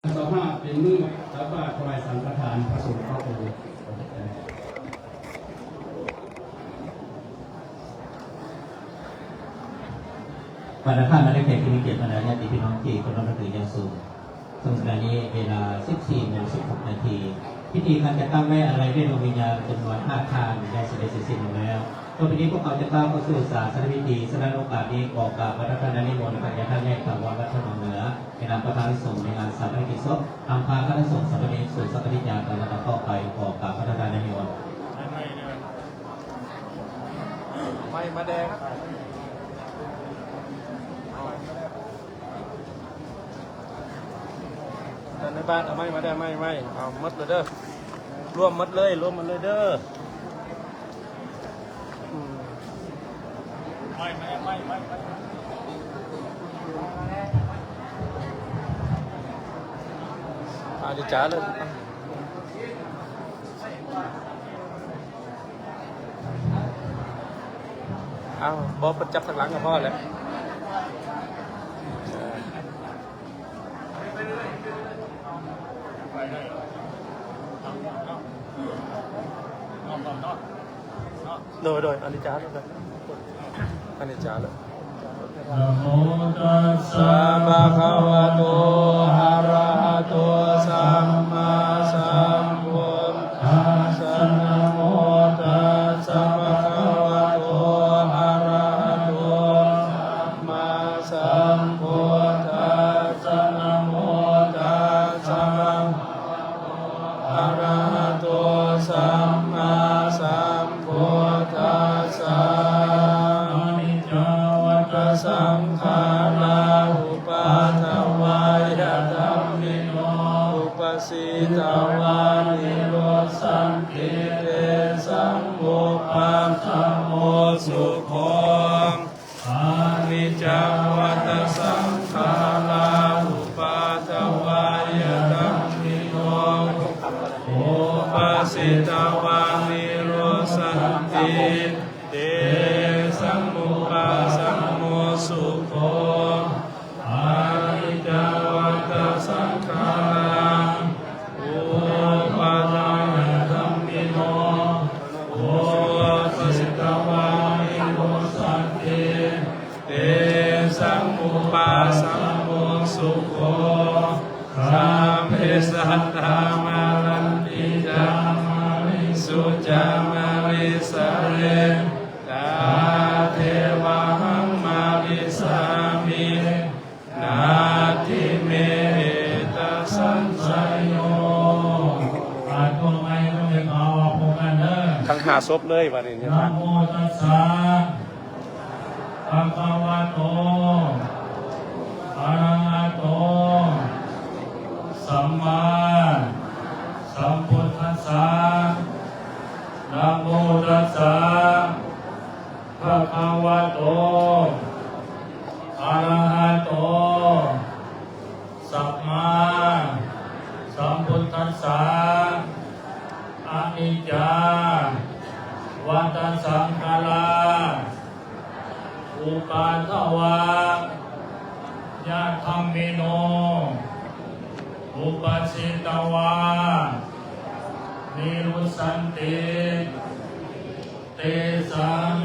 ເຈົ້າພາບເປັນມື້ຕັກບາດຖວາຍສັງຄະທານພະສົງເຂົ້າອົງ. ບັນດາທ່ານ ແລະ ແຂກທີ່ມີກຽດ ບັນດາຍາດຕິພີ່ນ້ອງທີ່ເຄົາລົບນັບຖືຢ່າງສູງ, ເຊິ່ງຂະນະນີ້ເວລາ ສິບສີ່ໂມງສິບຫົກນາທີ ພິທີການຈັດຕັ້ງໄວ້ອາໄລແກ່ດວງວິນຍານຈຳນວນຫ້າທ່ານ ໄດ້ສຳເລັດເສັດສິ້ນລົງແລ້ວ. ຕໍ່ໄປນີ້ພວກເຮົາຈະກ້າວເຂົ້າສູ່ສາສະນະພິທີ, ສະນັ້ນໂອກາດນີ້ຂໍກາບພະທະນານິມົນພະຍາທ່ານໃຫຍ່ຖາວອນ ວັດທະໜອງເໜືອ ໃນນາມປະທານສົງໃນງານຊາປະນະກິດສົບ, ນຳພາຄະນະສົງສາມະເນນສູງສັກກະລິຍາຕາມລຳດັບຕໍ່ໄປ. ຂໍກາບພະທະນານິມົນ. ໄມ້ມາແດງ ທ່ານນາຍບ້ານ ເອົາໄມ້ມາແດ່ ໄມ້ ໄມ້ ເອົາໝົດເລີຍເດີ ລວມໝົດເລີຍ ລວມໝົດເລີຍເດີ. ອືມ ໄມ້ ໄມ້ ໄມ້ ໄມ້ ອາ ດີຈ້າເລີຍ. ອ້າວ ບໍ່ ເພິ່ນຈັບທາງຫຼັງກໍພໍແລ້ວ. ໂດຍ ໂດຍ ອານິດຈາ ອານິດຈາເລີຍ. ນະໂມຕັດສະ ພະຄະວະໂຕ ອະຣະຫະໂຕ ສຳມາສຳພຸດທັດສະ. ນະໂມຕັດສະ ພະຄະວະໂຕ ອະຣະຫະໂຕ ສຳມາສຳພຸດທັດສະ. ນະໂມຕັດສະ ອະຣະຫະໂຕ ສຳມາສຳພຸດທັດສະ. ອະນິດຈາວັດຕະສັງຂາລາ ອຸປາທະວາຍະທຳມິໂນ ອຸປະສິຕະວາ ນິລຸດສັນຕິ ເຕສັງ ອຸປາສະໂມ ສຸໂຂ. ອະນິດຈາວັດຕະສັງຂາລາ ອຸປາທະວາຍະທຳມິໂນ ອຸປະສິຕະວາ ນິລຸດສັນຕິ ເຕສັງ ອຸປາສະໂມ ສຸໂຂ. ອະນິດຈາວັດຕະສັງຂາລາ ອຸປາທະວາຍະທຳມິໂນ ອຸປະສິຕະວາ ນິລຸດສັນຕິ ເຕສັງ ອຸປາສະໂມ ສຸໂຂ. ສັບເພ ສັດຕາ ມະຣັນຕິ ຈາ ມະຣິງສຸ ຈາ ມະຣິສາເຣ ຕະເທວະຫັງ ມະຣິສາມິ ນາທິເມ ເອຕະສັນຊະໂຍ. ອາ ຕົວໃໝ່ຕ້ອງໄດ້ເອົາອອກພ້ອມກັນເດີ ທັງຫ້າສົບເລີຍບາດນີ້. ນະໂມຕັດສະ ພະຄະວະໂຕ ອະຣະຫະໂຕ ສຳມາສຳພຸດທັດສະ. ນະໂມຕັດສະ ພະຄະວະໂຕ ອະຣະຫະໂຕ ສຳມາສຳພຸດທັດສະ. ອະນິດຈາວັດຕະສັງຂາລາ ອຸປາທະວາຍະທຳມິໂນ ອຸປະສິຕະວາ ນິລຸດສັນຕິ ເຕສັງ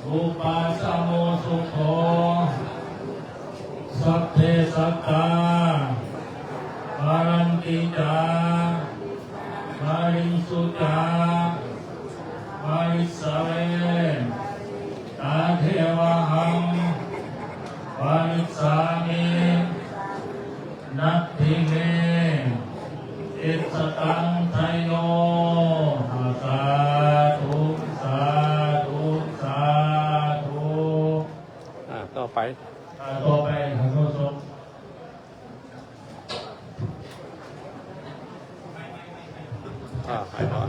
ອຸປາສະໂມ ສຸໂຂ. ສັບເພ ສັດຕາ ມະຣັນຕິ ຈາ ມະຣິງສຸ ຈາ ມະຣິສາເຣ ຕະເທວະຫັງ ມະຣິສາມິ ນາທິເມ ເອຕະສັນຊະໂຍ. ສາທຸ ສາທຸ ສາທຸ. ອ່າ ຕໍ່ໄປ ອ່າ ຕໍ່ໄປ ອ່າ ໃຫ້ພອນ.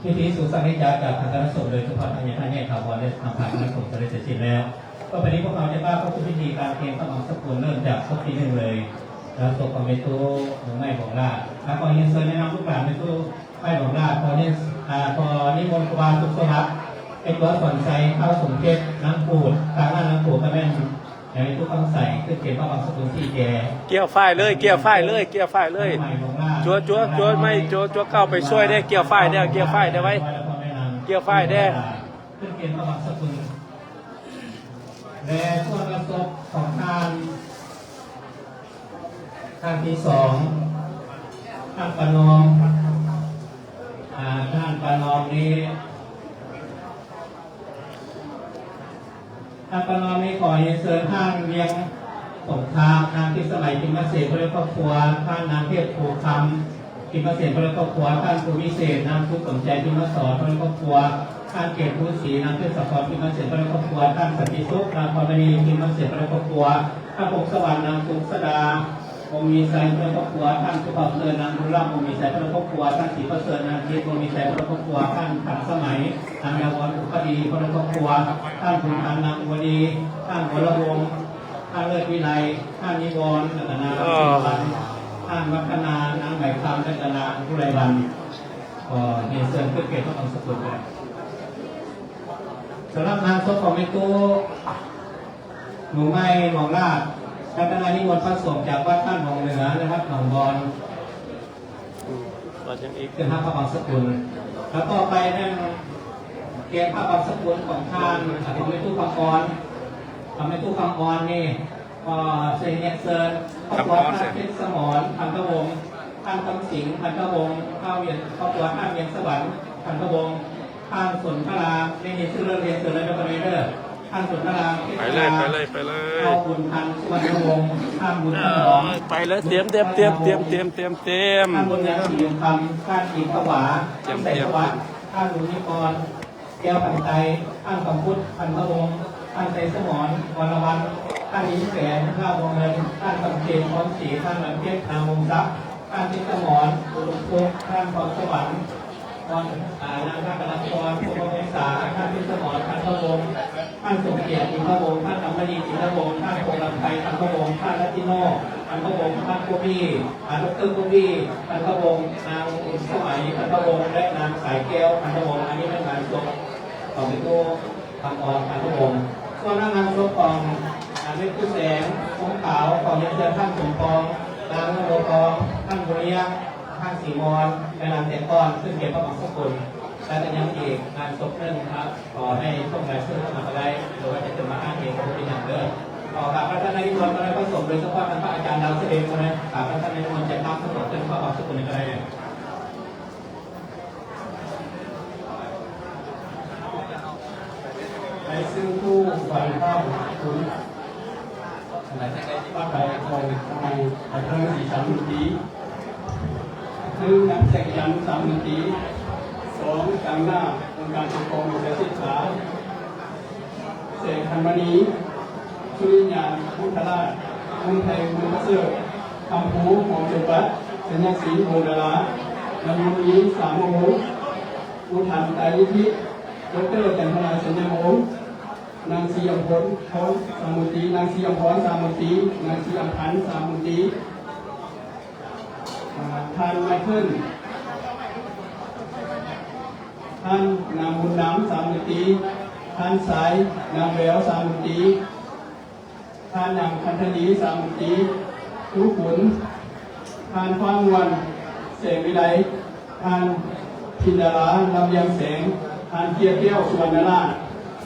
ພິທີສູງສັກນິຈາຈາກທາງຄະນະສົງ ໂດຍສະເພາະທ່ານໃຫຍ່ ທ່ານໃຫຍ່ຖາວອນ ແລະ ທາງຄະນະສົງ ສຳເລັດເສັດສິ້ນແລ້ວ. ຕໍ່ໄປນີ້ພວກເຮົາຈະກ້າວເຂົ້າສູ່ພິທີການກຽມຂະໜົມສະກຸນ ເລີ່ມຈາກສົບທີໜຶ່ງເລີຍ. ແລ້ວສົບຂອງແມ່ຕູ້ໜູໄມ້ ບອງລາດ. ແລ້ວຂໍຮຽນເຊີນແນະນຳລູກຫຼານແມ່ຕູ້ໄມ້ ບອງລາດ. ຂໍນິ ອ່າ ຂໍນິມົນຄູບາສຸກສະຫວັດ ເປັນຕົວສອນໄຊ ທ້າວສົມເຈັດ ນາງປູດ. ທາງດ້ານນາງປູດກໍແມ່ນ ໃນທຸກຄຳໃສ ຄືເປັນພະບັງສະກຸນທີ່ແກ່ ກ່ຽວຝ້າຍເລີຍ ກ່ຽວຝ້າຍເລີຍ ກ່ຽວຝ້າຍເລີຍ ຈົວ ຈົວ ຈົວໄມ້ ຈົວ ຈົວເກົ້າໄປຊ່ວຍແດ່ ກ່ຽວຝ້າຍແດ່ ກ່ຽວຝ້າຍແດ່ໄວ ກ່ຽວຝ້າຍແດ່ ຂຶ້ນເປັນພະບັງສະກຸນ ແລະ ສ່ວນງານສົບຂອງທ່ານ ທ່ານທີສອງ ທ່ານປະນອມ ອາ ທ່ານປະນອມນີ້ ທ່ານປະນອມນີ້ ຂໍຮຽນເຊີນທ່ານວຽງສົງຄາມ ນາງພິມສະໄໝ ພິມມະເສນ ພ້ອມດ້ວຍຄອບຄົວ, ທ່ານນາງເທບພູຄຳ ພິມມະເສນ ພ້ອມດ້ວຍຄອບຄົວ, ທ່ານພູວິເສດ ນາງສຸກສົມໃຈ ພິມມະສອນ ພ້ອມດ້ວຍຄອບຄົວ, ທ່ານເກດພູສີ ນາງເທດສະພອນ ພິມມະເສນ ພ້ອມດ້ວຍຄອບຄົວ, ທ່ານສັນຕິສຸກ ນາງພອນມະນີ ພິມມະເສນ ພ້ອມດ້ວຍຄອບຄົວ, ທ່ານພົງສະຫວັນ ນາງສຸກສະດາ ວົງມີໄຊ ພ້ອມດ້ວຍຄອບຄົວ, ທ່ານສຸພາບເສີດ ນາງບຸນລຳ ວົງມີໄຊ ພ້ອມດ້ວຍຄອບຄົວ, ທ່ານສີປະເສີດ ນາງຈິດ ວົງມີໄຊ ພ້ອມດ້ວຍຄອບຄົວ, ທ່ານທັນສະໄໝ ນາງດາວອນ ອຸປະດີ ພ້ອມດ້ວຍຄອບຄົວ, ທ່ານບຸນທັນ ນາງອຸວະດີ, ທ່ານວໍລະວົງ, ທ່ານເລີດວິໄລ, ທ່ານນິວອນ ແລະກະນາງ ເອີ ສິລິວັນ, ທ່ານວັດທະນາ, ນາງໃບຄຳ ແລະກະນາງອຸໄລວັນ. ຂໍຮຽນເຊີນຂຶ້ນເປັນພະບັງສະກຸນ. ສຳລັບງານສົບຂອງແມ່ຕູ້ ໜູໄມ້ ໝອງລາດ ລັດຕະນານິມົນພະສົງຈາກວັດບ້ານໜອງເໜືອ ແລະ ວັດໜອງບອນ ອືມ ວ່າຈັ່ງອີກ ຂຶ້ນຮັບພະບັງສະກຸນ. ແລ້ວຕໍ່ໄປແມ່ນກຽດພະບັງສະກຸນຂອງທ່ານ ຂອງແມ່ຕູ້ຄຳອອນ. ຂອງແມ່ຕູ້ຄຳອອນນີ້ ຂໍເຊີນ ຂໍຮຽນເຊີນຄອບຄົວທ່ານເພັດສະໝອນ ພັນທະວົງ, ທ່ານຄຳສິງ ພັນທະວົງ, ຄອບຄົວທ່ານວຽງສະຫວັນ ພັນທະວົງ, ທ່ານສົນທະລາ ແມ່ນຊື່ເລີຍ ເຊີນເລີຍເດີ ທ່ານສົນທະລາ ເພັດສະຫຼາ ໄປເລີຍ ໄປເລີຍ ໄປເລີຍ ທ້າວບຸນທັນ ສຸວັນນະວົງ, ທ່ານບຸນຖະໜອມ ເອີ ໄປເລີຍ ຕຽມ ຕຽມ ຕຽມ ຕຽມ ຕຽມ ຕຽມ ຕຽມ ທ່ານບຸນຍາສີວົງຄຳ, ທ່ານອີກພະຫວາ ຕຽມ ຕຽມ ໄຊສະຫວັດ, ທ່ານບຸນນິກອນ ແກ້ວພັນໄຕ, ທ່ານຄຳພຸດ ພັນທະວົງ, ທ່ານໄຊສະໝອນ ວໍລະວັນ, ທ່ານອິນແສງ ລາວວົງເງິນ, ທ່ານຄຳເຄນ ພອນສີ, ທ່ານວັນເພັດ ນາມວົງສັກ, ທ່ານຈິດສະໝອນ ອຸດົມສຸກ, ທ່ານພອນສະຫວັນ ພອນ ອາ ນາງລັດຕະນະພອນ ພົມມະວົງສາ, ທ່ານຈິດສະໝອນ ພັນທະວົງ, ທ່ານສົມກຽດ ອິນທະວົງ, ທ່ານອຳມະນີ ອິນທະວົງ, ທ່ານພົງລຳໄພ ພັນທະວົງ, ທ່ານລັດຕິໂນ ພັນທະວົງ, ທ່ານໂກບີ ອາ ດອກເຕີ ໂກບີ ພັນທະວົງ, ນາງບຸນສະໄໝ ພັນທະວົງ ແລະ ນາງສາຍແກ້ວ ພັນທະວົງ. ອັນນີ້ແມ່ນງານສົບຂອງແມ່ຕູ້ຄຳອອນ ພັນທະວົງ. ສ່ວນງານສົບຂອງ ອາ ແມ່ຕູ້ແສງ ສົມຂາວ ຂໍຮຽນເຊີນທ່ານສົມປອງ ນາງໂມຕອງ ທ່ານບຸນລຽງ ທ່ານສີມອນ ແລະ ນາງແຕງອ່ອນ ຊຶ່ງເປັນພະບັງສະກຸນ ແລະ ກໍຍັງອີກງານສົບໜຶ່ງນະ. ຂໍໃຫ້ສົ່ງລາຍຊື່ເຂົ້າມາກໍໄດ້ ຫຼືວ່າຈະຂຶ້ນມາອ່ານເອງກໍບໍ່ເປັນຫຍັງເດີ. ຂໍກາບພະທ່ານໃນນິມົນ ຄະນະພະສົງ ໂດຍສະເພາະທ່ານພະອາຈານດາວສະເດັດ ຄະນະ ກາບພະທ່ານໃນນິມົນຈະນຳທັງໝົດຂຶ້ນມາບາງສະກຸນກໍໄດ້. ລາຍຊື່ຜູ້ບັນເທົາຄຸນ ວ່າໄປຂອງນາຍ ອາ ເທີນສີສັນ ໝື່ນປີ, ໜຶ່ງ ນາງແສງຈັນ ສາມ ໝື່ນປີ, ສອງ ຕາງໜ້າອົງການປົກຄອງ ແລະ ສຶກສາ, ແສງພັນມະນີ, ສຸລິຍາ ພຸດທະລາດ, ບຸນໄພ ບຸນປະເສີດ, ຄຳພູ ຫອມສົມບັດ, ສັນຍາສີ ວົງດາລາ, ນຳມະນີ ສາມ ໂມງ, ອຸທັນ ໄຕນິທິ, ດອກເຕີ ຈັນທະນາ ສັນຍາວົງ, ນາງສີອຳພົນ ພອນ ສາມ ໝູຕີ, ນາງສີອຳພອນ ສາມ ໝູຕີ, ນາງສີອຳພັນ ສາມ ໝູຕີ, ອາ ທ່ານໄມເຄິນ, ທ່ານນາງບຸນນຳ ສາມ ໝູຕີ, ທ່ານຊາຍ ນາງແວວ ສາມ ໝູຕີ, ທ່ານນາງຄັນທະລີ ສາມ ໝູຕີ, ຄູຂຸນ, ທ່ານຟ້າມ່ວນ ແສງວິໄລ, ທ່ານພິນດາລາ ລຳລຽງແສງ, ທ່ານເກຍແກ້ວ ສຸວັນນະລາດ,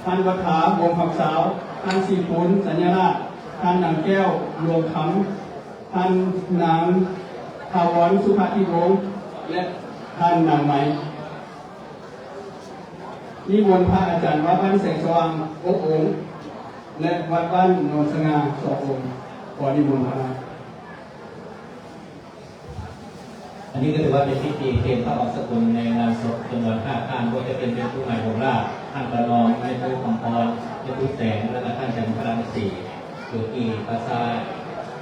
ທ່ານວັດຖາ ວົງຄຳສາວ, ທ່ານສີປູນ ສັນຍາລາດ, ທ່ານນາງແກ້ວ ຫຼວງຄຳ, ທ່ານນາງຖາວອນ ສຸພາທິວົງ ແລະ ທ່ານນາງໄມ. ນິມົນພະອາຈານວັດບ້ານແສງສະຫວ່າງ ຫົກ ອົງ ແລະ ວັດບ້ານໂນນສະຫງ່າ ສອງ ອົງ. ຂໍນິມົນພະ. ອັນນີ້ກໍຖືວ່າເປັນພິທີເປັນພະບັງສະກຸນໃນງານສົບຈຳນວນຫ້າທ່ານ, ບໍ່ວ່າຈະເປັນແມ່ຕູ້ໄມ້ ວົງລາດ, ທ່ານປະນອມ, ແມ່ຕູ້ຄຳອອນ, ແມ່ຕູ້ແສງ ແລະ ກໍທ່ານຈັນທະລານະສີ ຢູ່ທີ່ປາສາດ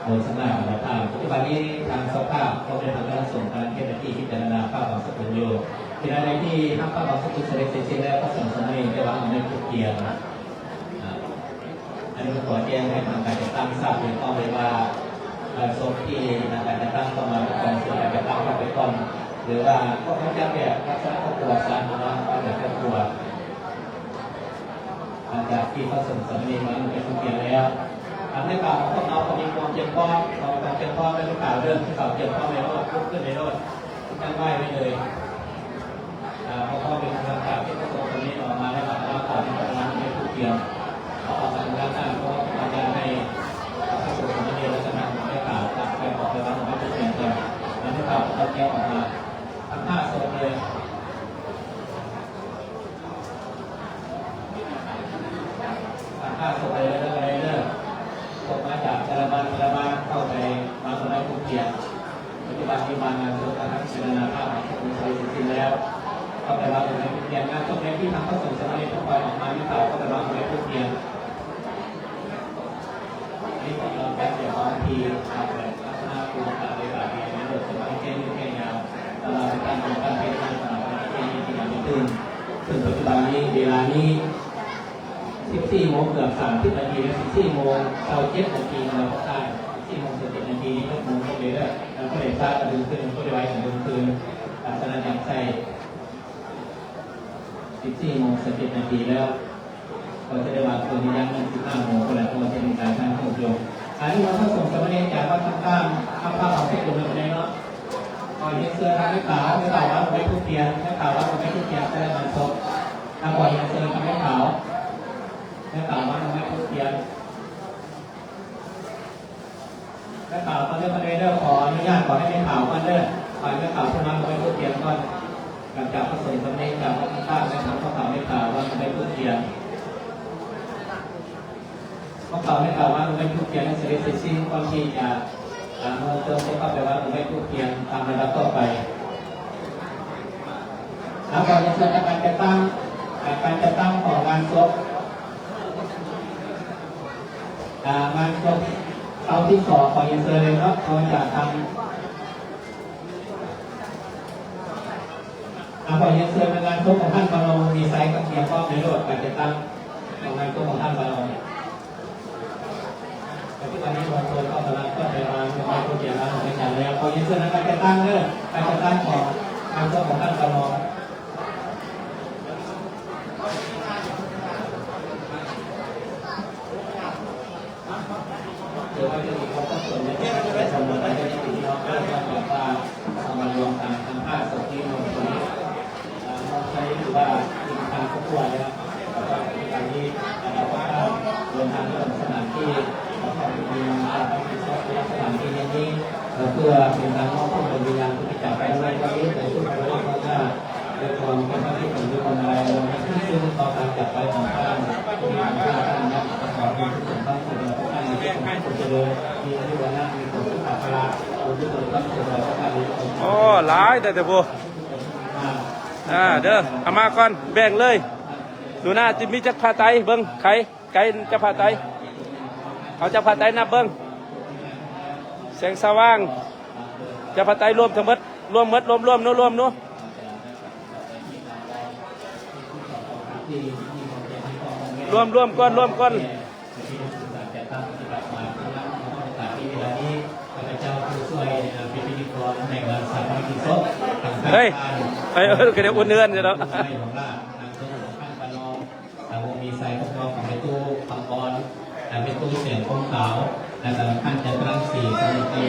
ໂນນສະຫງ່າ ວັດທາງ. ປັດຈຸບັນນີ້ທາງເຈົ້າພາບ ກໍແມ່ນທາງຄະນະສົງກຳລັງເຮັດໜ້າທີ່ພິຈາລະນາພະບັງສະກຸນຢູ່. ເວລາໃດທີ່ຮັບພະບັງສະກຸນສຳເລັດເສັດສິ້ນແລ້ວ ພະສົງສາມະເນນຈະວາງອອກໃນພູກຽງ. ອາ ອັນນີ້ກໍຂໍແຈ້ງໃຫ້ທາງການຈັດຕັ້ງຊາບໂດຍຕຣົງເລີຍວ່າ ເອີ ສົບທີ່ທາງການຈັດຕັ້ງເຂົ້າມາປະກອບສ່ວນການຈັດຕັ້ງເຂົ້າໄປກ່ອນ ຫຼືວ່າກໍມາຈາກແບບລັກສະນະຄອບຄົວຊາດເນາະ ມາຈາກຄອບຄົວ ຫຼັງຈາກທີ່ພະສົງສາມະເນນມາເປັນຜູ້ກ່ຽວແລ້ວ ໃນການຂອງພວກເຮົາກໍມີຄວາມພຽງພ້ອມ ຂອງການພຽງພ້ອມໃນການເລີ່ມທີ່ເຂົາພຽງພ້ອມໃນໂລດ ລຸກຂຶ້ນໃນໂລດ ຕັ້ງໄວ້ໄວ້ເລີຍ. ອາ ເພາະເປັນການທີ່ພະສົງฆ์ສາມເນນອອກມາໃນບາດເວລາຂອງການເຮັດທຸກເດືອນ ເຂົາອອກມາທຳງານ ກໍອາຈານໃຫ້ພະສົງฆ์ສາມເນນ ແລະ ຄະນະສງฆ์ໄດ້ກ່າວ ແລະ ໄປອອກໄປວາງໄວ້ທຸກເດືອນກ່ອນ ແລ້ວໃຫ້ເຂົາເອົາແກ້ວອອກມາທັງຫ້າສົບເລີຍ. ຖ້າສົບໃດເລີກໃດເລີກ ສົບມາຈາກແຕ່ລະບ້ານແຕ່ລະບ້ານ ເຂົ້າໄປວາງລົງໃນທູບທຽນ. ປັດຈຸບັນນີ້ມາງານສົບທາງສະຖານະພາບຂອງຄົນໄທເສຍສິ້ນແລ້ວ ເຂົ້າໄປວາງລົງໃນທູບທຽນ. ງານສົບໃນທີ່ທາງພະສົງສາມະເນນເພິ່ນປ່ອຍອອກມາ ມີເຂົ້າ ເຂົ້າໄປວາງລົງໃນທູບທຽນ. ນີ້ກໍເປັນການຂອງທີ່ທາງລັກສະນະໂຄງການໄດ້ການໃນໂລກສະໄໝແກ່ຍາວ ແຕ່ວ່າເປັນການປ້ອງກັນເພດທາງສາທາລະນະທີ່ມີທີ່ມາທີ່ໄດ້ຕື່ມ. ເຊິ່ງປັດຈຸບັນນີ້ ເວລານີ້ ສິບສີ່ໂມງເກືອບສາມສິບນາທີ ແລະ ສິບສີ່ໂມງຊາວເຈັດນາທີ ແລ້ວກໍທ້າຍ ສິບສີ່ໂມງຊາວເຈັດນາທີ ນີ້ຫົກໂມງເລີຍເດີ ແລ້ວກໍໄດ້ຊ້າກໍດຶງຄືນ ບໍ່ໄດ້ໄວກໍດຶງຄືນ. ສະນັ້ນ ຢາກໃຊ້ສິບສີ່ໂມງຊາວເຈັດນາທີແລ້ວ ກໍຈະໄດ້ວາງຄືນໃນຍາມນັ້ນ ສິບຫ້າໂມງພຸ້ນແຫຼະ ເພາະວ່າຈະມີການທານໂຮບຢູ່. ອັນນີ້ວ່າພະສົງສາມະເນນຈາກວັດຕ່າງໆ ຮັບພາບເອົາເສດຢູ່ເນາະ ຂໍຮຽນເຊີນທາງແມ່ຂາວ ແມ່ຂາວວາງໄວ້ທູບທຽນ ແມ່ຂາວວາງໄວ້ທູບທຽນ ແຕ່ລະງານສົບ. ຂໍຮຽນເຊີນທາງແມ່ຂາວ ແມ່ຂາວວາງໄວ້ທູບທຽນ. ແມ່ຂາວ ຕອນນີ້ ຕອນນີ້ເດີ ຂໍອະນຸຍາດ ຂໍໃຫ້ແມ່ຂາວກ່ອນເດີ ຂໍໃຫ້ແມ່ຂາວເພິ່ນວາງໄວ້ທູບທຽນກ່ອນ. ຫຼັງຈາກພະສົງສາມະເນນຈາກວັດຕ່າງໆ ແມ່ຂາວ ພໍ່ຂາວ ແມ່ຂາວວາງໄວ້ທູບທຽນ. ພໍ່ຂາວ ແມ່ຂາວວາງໄວ້ທູບທຽນໃຫ້ສຳເລັດເສັດສິ້ນ ກ່ອນທີ່ຈະ ອ່າ ເມື່ອເຕີມເຂົ້າໄປວາງໄວ້ທູບທຽນຕາມລຳດັບຕໍ່ໄປ. ແລ້ວກໍໃນສ່ວນຂອງການຈັດຕັ້ງ ການຈັດຕັ້ງຂອງງານສົບ ອ່າ ງານສົບເຕົາທີສອງ ຂໍຮຽນເຊີນເລີຍເນາະ ເພາະວ່າຈາກທາງ ອ່າ ຂໍຮຽນເຊີນງານສົບຂອງທ່ານປະນອງ ມີໄຊ ກັບເຕຍມພ້ອມໃນໂລດການຈັດຕັ້ງຂອງງານສົບຂອງທ່ານປະນອງ. ປັດຈຸບັນນີ້ ມວນຊົນກໍກຳລັງເຂົ້າໄປວາງ ວາງໂຕທຽນວາງຂອງອາຈານແລ້ວ ຂໍຮຽນເຊີນນຳກັນຈັດຕັ້ງເດີ ການຈັດຕັ້ງຂອງງານສົບຂອງທ່ານປະນອງ. ຖືວ່າຈະມີຄວາມສັບສົນໃນການຈັດຕັ້ງຂອງງານສົບຂອງທ່ານປະນອງ ເພາະວ່າເຮົາມາລວມກັນທັງຫ້າສົບນີ້ ມວນຊົນ ເອີ່ ມວນຊົນ ຫຼືວ່າທີມງານຄອບຄົວແລ້ວ ແລ້ວກໍປັດຈຸບັນນີ້ ເດີນທາງມາເຖິງສະຖານທີ່ ແລ້ວກໍມີການຮັບຜິດຊອບສະຖານທີ່ແຫ່ງນີ້ ເພື່ອເປັນການມອບດວງວິນຍານຜູ້ທີ່ຈາກໄປໃນວັນນີ້ ໃນຊຸມຊົນຂອງເຮົາ ດ້ວຍຄວາມເປັນພະທີ່ສົມຢູ່ກັນໃນວັນນີ້ ຊຶ່ງຕໍ່ການຈາກໄປຂອງທ່ານ ທີ່ທ່ານໄດ້ຮັບ ມີອາຍຸວັນນະ ມີຄວາມສຸຂະພາລະ ໂອ້ ຫຼາຍແຕ່ ແຕ່ບໍ່ ອ່າ ເດີ ເອົາມາກ່ອນ ແບ່ງເລີຍ. ດູໜ້າ ຈະມີຈັກຜ້າໄຕ ເບິ່ງ ໃຄ ໃຄຈັກຜ້າໄຕ ເອົາຈັກຜ້າໄຕນັບເບິ່ງ ແສງສະຫວ່າງ ຈັກຜ້າໄຕລວມທັງໝົດ ລວມໝົດ ລວມໆ ເນາະ ລວມເນາະ ລວມ ລວມກ່ອນ ລວມກ່ອນ. ເອີຍ ເອີຍ ກໍໄດ້ອຸ່ນເຮືອນຢູ່ເນາະ. ແລ້ວກໍມີໃສ່ພວກນ້ອງຂອງແມ່ຕູ້ຄຳອ່ອນ ແລະ ແມ່ຕູ້ແສງພົມຂາວ ແລະ ກໍທ່ານຈັນທະລັງສີ ສາມະກີ